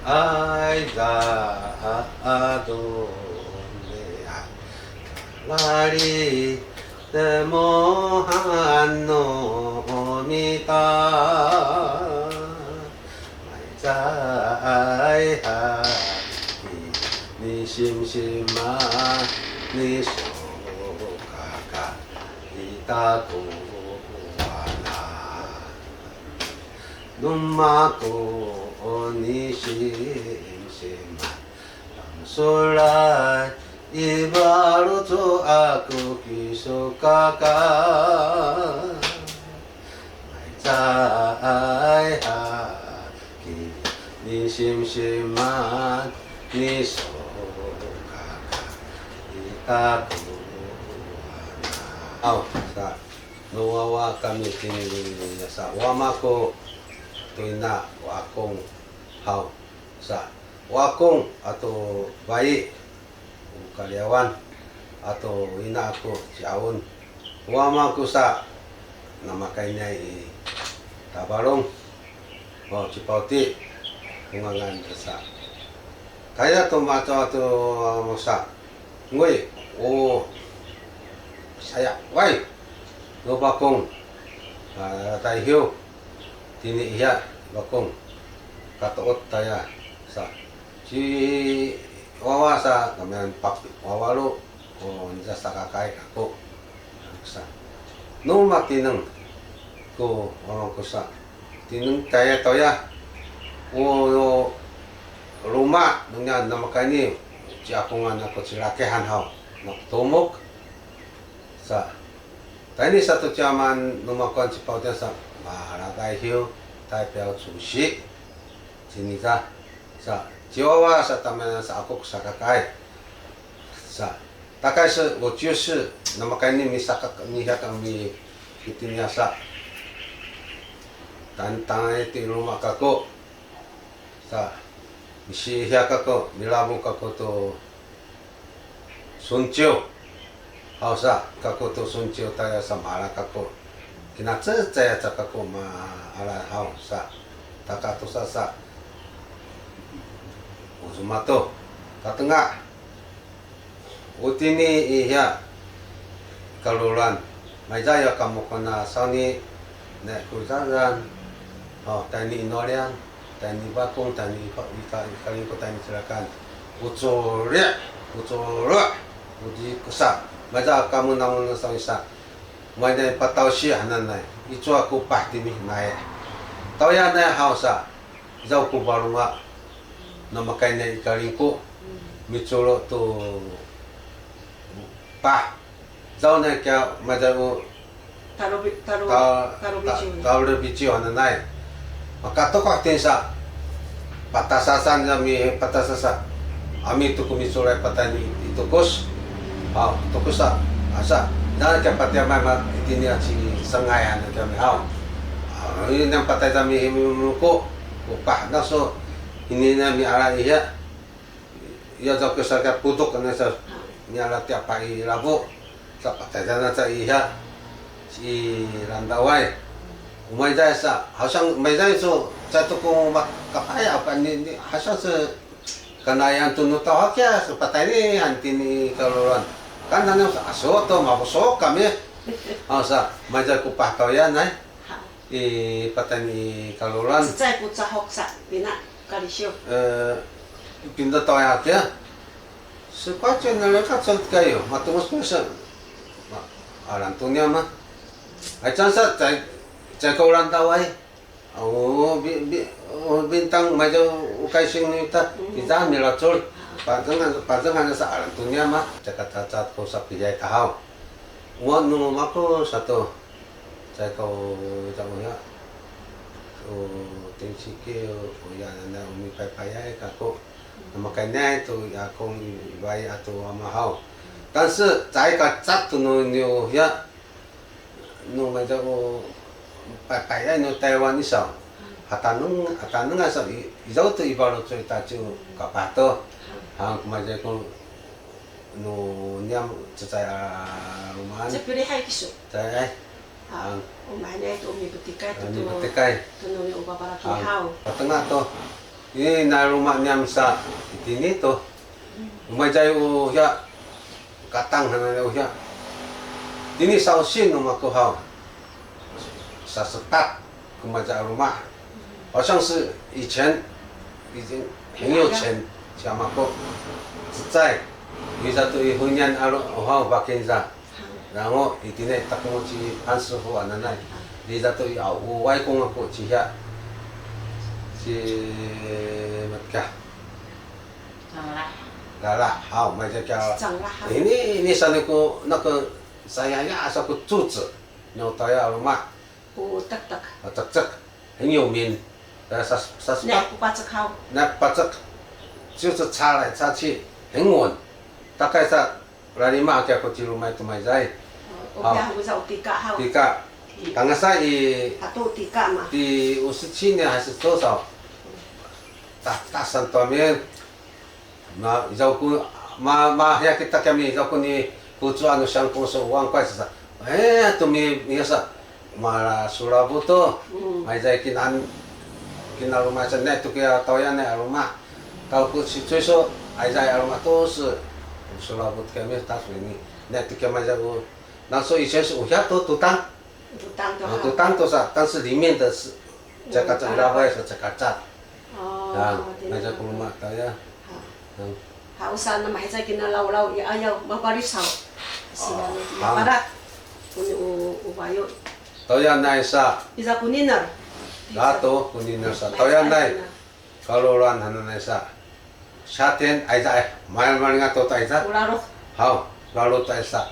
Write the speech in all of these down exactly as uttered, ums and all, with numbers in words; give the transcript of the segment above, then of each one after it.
Ayza adonea lali temohan no mita. Mayza ay haki ni simsima ni sokaka i takuwana. Numako ni simsima, pangsulay i balucu aku kisukaka. Maycaay haki ni simsiman ni sokaka i takuwana. Aw, sa, no wawa kami tini sa, wama ko tu ina wakong haw. Sa, wakong ato bayi, u Kaliyawan, ato ina aku ci Aun. Wama ku sa, namakayniay i Tabalong, o, ci Pauti, u ngangan sa. Taya to mato ato, a, mosa. Nguy, o, saya, way, no bakong, a, tayhiw, tini iya, bakong, katoot taya, sa, ci wawa sa, kamian pap, wawa lu, o, nisa sakakay kako, sa, no matineng, ko, wawa ko sa, tineng taya toya, o, luma, nungyan namakayni, ci akungan ako ci lakihan haw, natumuk, sa, tayni sato ci aman numakuan ci Pautian sa, malatayhiw, taypiaw cusi, cinita, sa, ci wawa sa tamiyanan sa ako sakakay, sa, takay se, o, ciyu se, namakayni misakak, mihak kami, itiniya sa, tan, tangay ti luma kako, sa, misihiya kako, milabu kako to sunciw. Haw sa, kako to sunciw taya sa maala kako. Kinacecay aca kako maala haw sa. Taka to sa sa. Ucuma to. Katenga. Utini iya kalulan. Mayza ya kamu kona sawni ne kuzazan. O, tayni inolian, tayni bakong, tayni ika, ika, ikalingko, tayni cilakan. Uculi, uculu, uci kusa. Mayza kamu namun sawni sa. Mayza patawsi hananay. Icu aku pah timi nay. Tawya nay haw sa. Izaw ku balunga. Namakayni ikalingko. Miculu tu pah. Izaw nay kiya mayza u Talubi-, talu-, ta-, ta-, talubiciw. Talubiciw hananay. Makatukuh tinsa. Patasasan kami, patasasa. Ami tuku miculay patay ni itukus. Haw, tukus sa. Asa. Daan ka patiyamay ma itini a ci Sangay hananay kami haw. Haw, ini yang patay kami himi muluku. Kupah nasu. Ini na miala iya. Iya, sa kesaka puduk, na sa, niala tiap pai labu. Sa patay sa na sa iya, si Landaway. Umay sa, hawsang, umay sa, so, sa tuku mak-, kapaya, apa ni, ni, hawsang se, kanayan tunu tawak ya, sa patay ni, hanti ni kaluran. Kan nana sa, aso to, mabusok kami. Hawsa, umay sa kupah taw ya, nay. Ha. I patay ni kaluran. Cecay ku cahok sa, pina, kalisiw. Eh, pinda taw ya, kaya. Sepace naleka cawit kayo, matungus pese. Ma, alantunya mah. Ay, cansa, cay, cay kaulan taway. Aw, bi, bi, o, bintang mayo ukay sing nita, kita milacul. Pazengan, pazengan sa alantunya mah. Caka cacat ko sapiyay tahaw. Wa nu mako sato. Cay ko, cay ko ya. O, tinsiki, o, ya, na, umi paypayay kako. Namakayniay to, ya, kong i, i, iway ato amahaw. Tansi, cay kacat to no, niyo, ya, no, mayca ko, paypayay no Taywan isaw. Hataneng, hataneng asaw, i, izaw to i balo coy taciw kapah to. Hang, mayca ko, no, niyam cecay a lumaan. Cepilihay kisu. Cay, ay. A, umaynay to mipetikay to, mipetikay. To no ni upaparaki haw. Patengah to. Ini na luma' niyam sa itini to. Umaycay u hiya, Katang hananay u hiya. Tini sausin no mako haw. Sasetak ko maycay a loma'. 好像是以前已经很有钱 siya mako. Cecay. Iza to i hunian a lo, o haw, pakin sa. 然后 itini takmu ci 潘师傅 hananay. Iza to i, a, o waykong ako ci hiya. Ci matka. Lala. Lala, haw, maycay ka. Ini, ini sa ni ko, 那个 sayaya sa ko 柱子 no taya a loma'. O tektek. A, tektek. 很有名. 呃，sa, sa, 那不怕这靠。那 pacek. 就是插来插去，很稳。大概 sa lalima kiya ko ci loma' to maycay. O, o, haw. Tika. Tika. Tangasa i, atu tika ma. 第五十七年还是多少？大，大山多面。 Ma, izaw ko, ma, ma, hiya kita kami, izaw ko ni kucu anu 相公所 忘记 sa. E, to mi, mi sa, mala sulabu to. Maycay kinan, kina loma' sa, ne to kiya tawyan ne a loma'. Taw ko si cuiso, aycay a loma' to si sulabu kami, tas ini. Ne to kiya maycay ko, 那时候以前是 uya to, tutang. Tutang to. Tutang to sa, 但是里面的是 cakacat, ilaway sa cakacat. O, maycay ko loma' taya. Haw. Haw, sa na mahicay kina lawlaw, ya, ayaw, mapalisaw. Sila ni, mapalat. Kuni o, o bayo. Tawyanay sa. Iza kuniner. Dato kuniner sa. Tawyanay. Kalolan hananay sa. 夏天 ayza, e, mayal malingato ta ayza. Ulalok. Haw, ulalok ta ayza.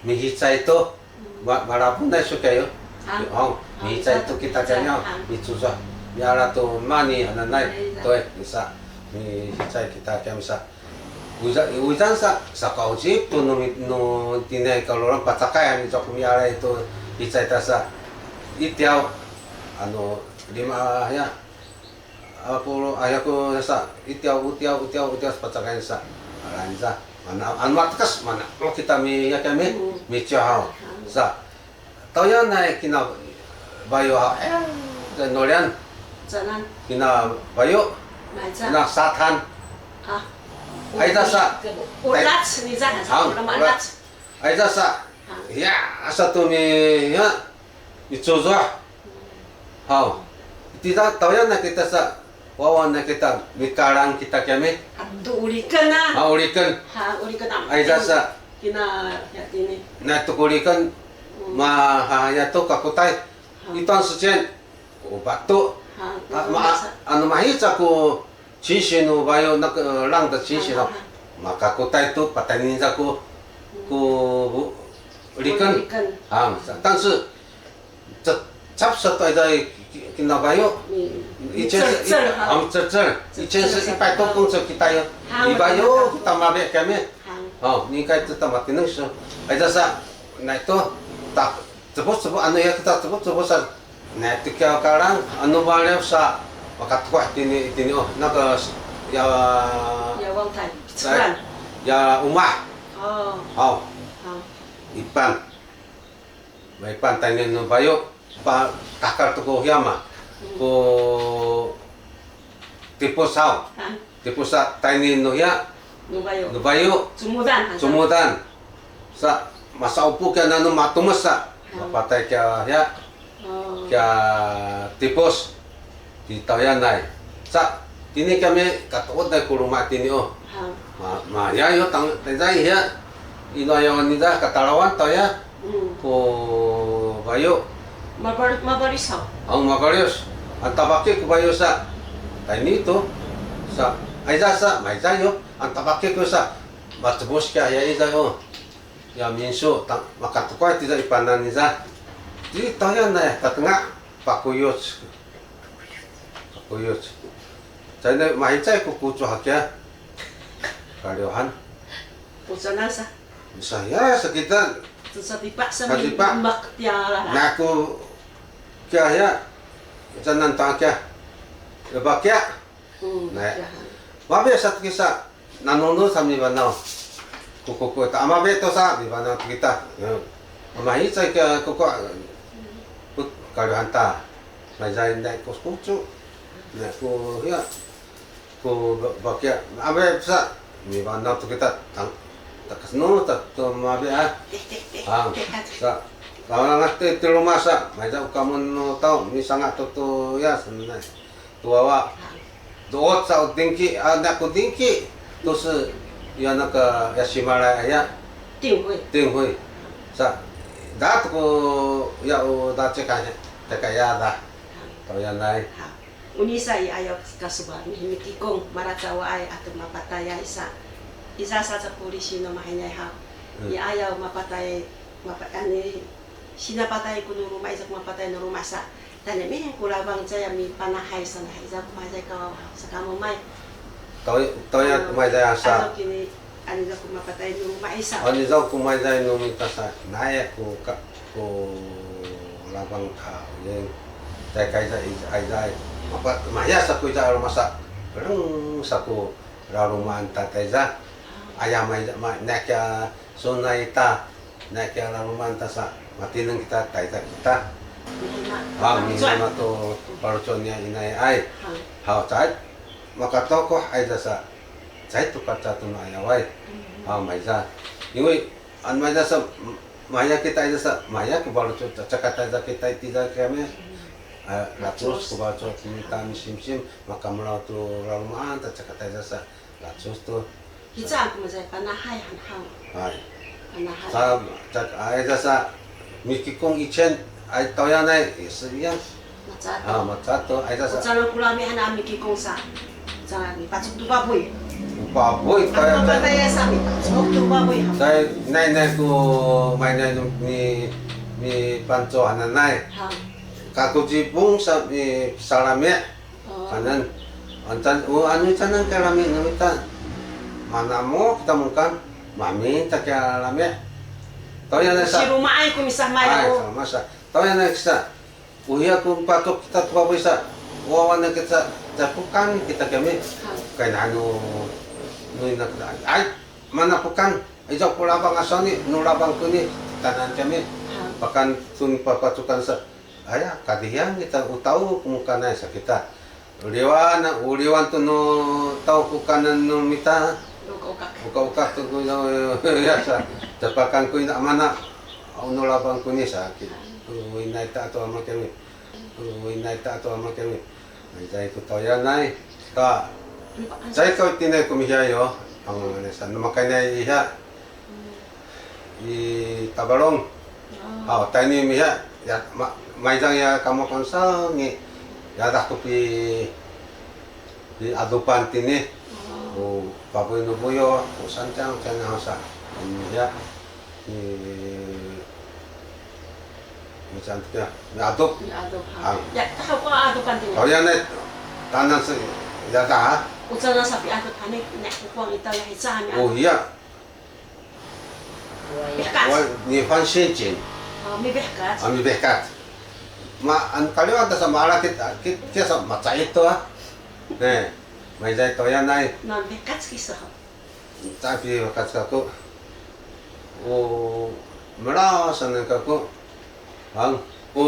Mihicay to. Ma, malabunay su kayo. Haw. Mihicay to kita kayo. Micuzah. Miala to mani hananay. To, e, misa. Mihicay kita kayo misa. Uza, uzan sa, sa kaujip to no, no tinay kalolan pacakay, a, micaku miala to hicay ta sa. Itiyaw, ano, lima, ya. Apo, ayaku sa, itiyaw, utiyaw, utiyaw, utiyaw, sa pacakay sa. Alanza. Mana, anu matekes, mana, lo kita mi, ya kami, miciyaw haw. Sa, tawyanay kina bayo haw, e, nolian. Kina bayo, kina satan. Ayza sa. Ulat, ni sa, haw, ulat. Ayza sa. Ya, asa to mi, ya, micuzah. Haw. Iti ta, tawyan na kita sa, wawa na kita, mikalang kita kami. Adu uliken a. Ha, uliken. Ha, uliken a. Ayza sa. Kina, ya, ini. Na to ko uliken, ma, ha, ya to kakutay. Ha. Itan secen, o batu. Ha, ma, anu mahica ko 情形 no bayo, 那个浪的情形 no. Makakutay to, patayni sa ko, ko liken. Liken. 但是这 cap sa to ayza kina bayo. 以前是一，cercel, ha. 以前是一百多公尺 kita yo. Di bayo kita mabe kami. O, 应该知道嘛，可能是，ayza sa, na to, ta, cebus-cebus, anu ya kita cebus-cebus sa. Na, tikiaw kalang, anu baliw sa, makatukuh tini, tini, o, 那个, ya, ya umah. O. Haw. Ipan. Maipan tayni nu bayo, pa, takal to ko hiya ma. Ko tipus haw. Tipus sa tayni nu hiya. Nu bayo. Nu bayo. Cumudan. Cumudan. Sa, masaupu kiya nanu matumes sa. Mapatay kiya hiya. Kiya tipus. Di tawyanay. Sa, tini kami katuud nay ko loma' tini, o. Ma, ma, ya, yo, tang, tayza hiya. Ino ayaw nida katalawan taw ya. Ko bayo. Mabal-, mabalisaw. Ang mabalius. Ang tabaki ko bayo sa. Tayni to. Sa, ayza sa, mayza yo. Ang tabaki ko sa. Macebus kiya ya, ayza yo. Ya minsu, tang, makatukuh tiza ipanan niza. Di tawyanay, tatenga, pakuyuc. Pakuyuc. Cayna mahicay ko kucu hakiya. Kaliwahan. Pusanan sa. Saya sa kita. Sa tipa sa. Sa tipa. Mak tiya. Naku kiya ya. Canan tang kiya. Lebak kiya. Na. Mabi sa kisa. Nanunu sa mibanaw. Kukuku ta amabi to sa mibanaw kita. Amahicay ka kuku. Kaliwahan ta. Mayza inday ko kucu. Na ko hiya. Ku ba-, baki a, abe sa, mibanaw to kita tang, takasnu, ta, to mabi a. Ang, sa, tawang ti, ti luma sa, maiza u kamu no tau, misanga to to ya, sanay. To wawa. Doot sa o tingki, a, na ko tingki, to se, ya na ka, ya simalay aya. 定会. 定会. Sa, da to ko, ya o da cekay, cekay ya da. Tawayanay. Uni sa i ayaw kasubal, mihimikikung, malacawaay, ato mapatayay sa. Iza sa ca polisi no mahaenay haw. I ayaw mapatay, mapa-, ani, sinapatay ko no loma, iza ko mapatay no loma sa. Tani mi ko labang caya mipanahay sa na, iza ko mahaenay kawawa haw. Sa kamumay. Taw-, tawaya ko mahaenay sa. Ano kini, Anizak ku mapatay nu maisa. Anizak ku maisa nu mitasa, naya ku ka, ku labang ka, uyen. Tay kaysa, izay, mapa, maya sa ku izay, masa, reng sa ku lalumaan ta taysa. Aya, ma, ma, naya kya, sunay ta, naya kya lalumaan ta sa, matineng kita, taysa kita. Bang, minima to, palucon niya inay ay. Haw, cay, makatokoh ay sa. Cay to kaca to no ayaway. A, maysa. 因为, an maysa sa, maya kita ita sa, maya ko baloco, cakataysa kita iti sa kami. A, lacos ko baloco, mita misimsim, makamulaw to lalumaan, ta cakataysa sa, lacos to. Kica ko masay panahay han haw. Hay. Sa, cak, ay, sa, sa, mikikung icen, ay, tawayanay, eh, sa, iya. Macato. A, macato, ay, sa, sa. O calang kulami han a mikikung sa. Calang mipacok to baboy. Baboy, tawayanay. Mapatay sa, mipacok to baboy. Tay, nay, nay, ko, maynay, ni, ni panco hananay. Ha. Kaku cipung sa, ni salami. Kanan, ancan, o, anu canan kalami namita. Manamo kita mungkan, maminta kalami. Tawayanay sa. Sirumaay ko misamay. Ay, o. Sa masa. Tawayanay sa. Uya ko patok kita to baboy sa. Wawana kita, capukan kita kami. Ha. Kay nanu, nu ina kita. Ay, mana pukan. Izaw ko labang a sawni, nu labang kuni, tanan kami. Ha. Pakan tun papacukan sa. Aya, kadihian kita utaw kumukanay sa kita. Uliwan, uliwan to no taw kukanan no mita. Uka-uka. Uka-uka to ko, ya sa. Tapakan ko ina mana, aw no labang kuni sa. Ki, inay ta to ama kami. Inay ta to ama kami. Ay, cay ko tawayanay. Ka, cay ko tinay ko mihiya yo. Ang, ano sa, namakaynay iya. I Tabalong. Haw, tayni mihiya, ya, ma, maysa ya kamu konsa ni, ya dah ko pi, pi adupan tini. O, pabuy no buyo, o sancang, cana sa. Mihiya, i, misan tiya, miadup. Miadup, ha. Ya, tahaw ko adupan tini. Tawayanay, tanan sa, ya dah. O cana sa piadup, hani, nek kukuang ita ya, hisa, hani. O, iya. Mihkat. Wa, ni fan shin chin. O, mibihkat. A, mibihkat. Ma, an kaliwa ta sa mala kit, kit, kit sa macay to, a. Ne, maysa tawayanay. Na, mibihkat kisa. Tapi bihkat kako. O, mala sa ne kako. Ang, o,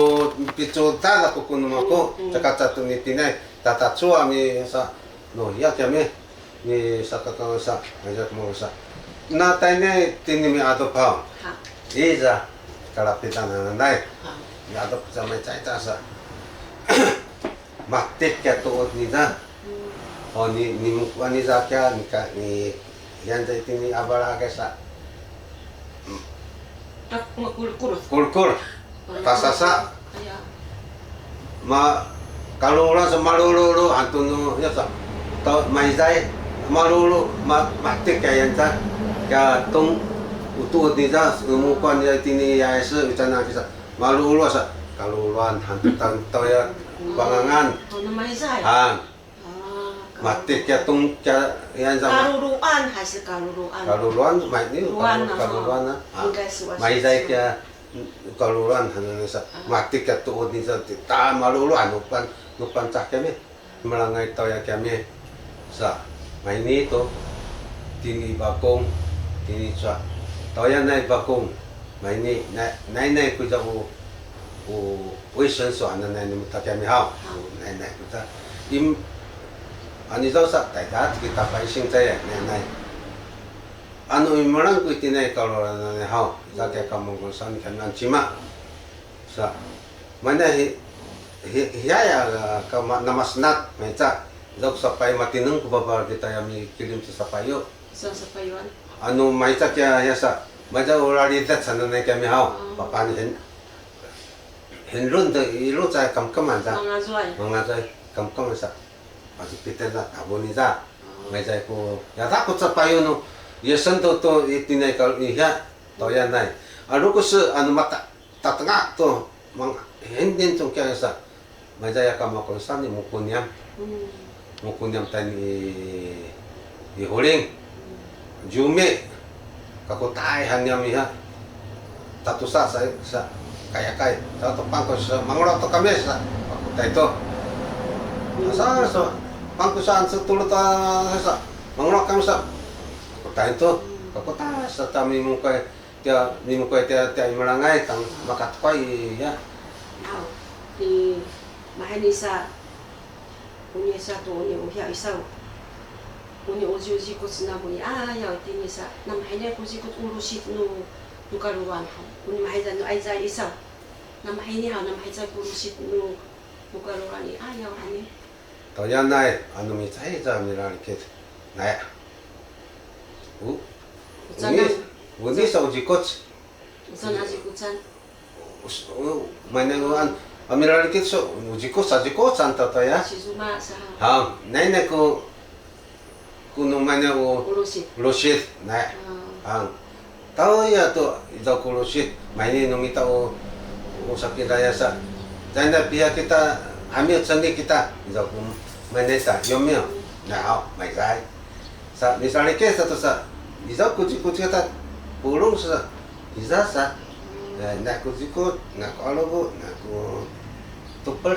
picudaw aku ko no mako, caka catungi tinay, tatacuwa mi sa, no, ya kami, mi sa kakawasa, ayak mawasa. Na tayni tini miadup haw. Ha. Iza, kalapitan nanay. Ha. Miadup sa may cayta sa. Matik ya tuud niza. O, ni, ni mukuan niza kya, ni ka, ni, yan sa itini abala kesa. Makulkul. Kulkul. Pasasa. Ma, kaluluan sa malululu, antunu, ya sa. Tau, maizay, malulu, ma, matik kaya yan sa. Kya tung, utuud niza, mukuan niza itini ya ese, ucana kisa. Malulu sa, kaluluan, hantu tau ya, pangangan. O, na maizay. Han. Matik kya tung kya yan sa. Kaluluan, hasi kaluluan. Kaluluan, ma ini kaluluan, a. Maizay kya kaluluan, hananay sa. Matik kya tuud niza, ta malulu, a, nupan, nupan cah kami. Malangay tau ya kami sa, mayni to, tini bakung, tini cua. Tawayanay bakung, mayni, na, naynay ku za u, u, 卫生所 hananay ni muta kami haw. Naynay ku za. Im, Anizaw sa, tayda kita paising caya, nanay. Anu imelang ku itinay kaluran nanay haw, sa kaya kamu sa ni kanan cima. Sa, mana hi, hi, hiya ya, ka ma-, namasenat, mayca. Izaw ku sapay matineng ku baba kita ya mikilim tu sapayu. Sa sapayuan. Anu mayca kiya hiya sa, mayca ulalidat sa nanay kami haw, papan hin, hinlun tu ilu sa kamkaman sa. Mangazuay. Mangazuay, kamkaman sa. Masipitay sa, tabuni sa. Mayca ku, ya ta ku capayu nu, yesen tu tu itinay kalu ihiya, toyanay. Alu ku se, anu mata, tatenga tu, mang, hindin tu kiya sa. Mayca ya kama ku sa ni mukuniyam. Mukuniyam tani i, i huling. Jumi. Kakutay haniyam iha. Tatusa sa, sa, kayakay. Sa to pangku sa, manglo to kami sa. Kakutay to. Sa, sa, pangku sa, sa tulu ta, sa, manglo kami sa. Kakutay to. Kakutay sa, tami mukay, tia, mimukay tia, tia imalangay, tang makatukoy, ya. Aw, ti, mahani sa, Uni sa to uni uhiya isaw. Uni uzi uzi kuc namu i ayaw tini sa. Namahini ku zikut ulusit nu tukaluan haw. Uni mahayza nu ayza isaw. Namahini haw, namahayza ku ulusit nu tukaluan i ayaw hani. Tayanay, anu micayza milalikit. Naya. U, uni, uni sa uzi kuc. Ucan aci kucan. Mayna an, amira likit so, uji ko saji ko santa to ya. Sizuma saha. Ha, nene ko, ko no mayna o. Ulusit. Ulusit, ne. Ha. Tao ya to, idaw ko ulusit, mayni no mita o, o sakit daya sa. Tanda pia kita, ambil seni kita, idaw ko mayna sa, yomil. Na, ha, may say. Sa, misalikit sa to sa, idaw ko kuci kuci kata, pulung sa, Iza sa, eh, naku zikut, naku alugu, naku tupel.